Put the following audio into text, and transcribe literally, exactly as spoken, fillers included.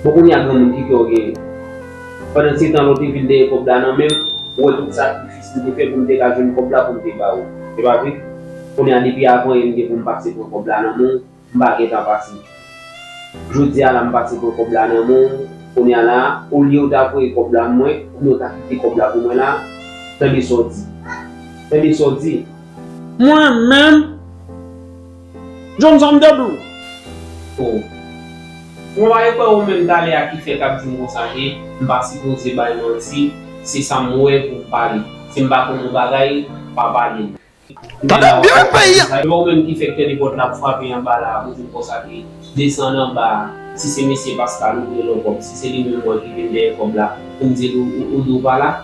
Bon, kounye a granmoun ki kè w genyen? Pandan se tan lè w te vin dèyè kòb la nan men m, ou wè tout sakrifis m te fè pou m te ka jwenn kòb la pou m te ba ou. Se pa vre? Kounye a depi avan yè m gen pou m pase pran kòb la nan men w, m pa gentan pase. Jodi a la m pase pran kòb la nan men w, kounye a la, olye w ta voye kòb la mwen, oubyen w ta kite kòb la pou mwen la, tande sa w di. Tande sa w di. Mwen menm, Johnson Debout. Oh. Mwen pa kwè ou menm talè a ki fè k ap di m konsa ke m pa sipoze bay manti, se sa m wè pou m pale. Si m pa konn yon bagay, pa pale m. Tande byen peyi a. Se pa ou menm ki fè k tande pòt la ap frape anba la pou di m konsa ke desann anba a, si se mesye Pascal ou vle lòt kòb, si se li menm mwen ki vin dèyè kòb la, pou m di l ou, ou, ou di w pa la.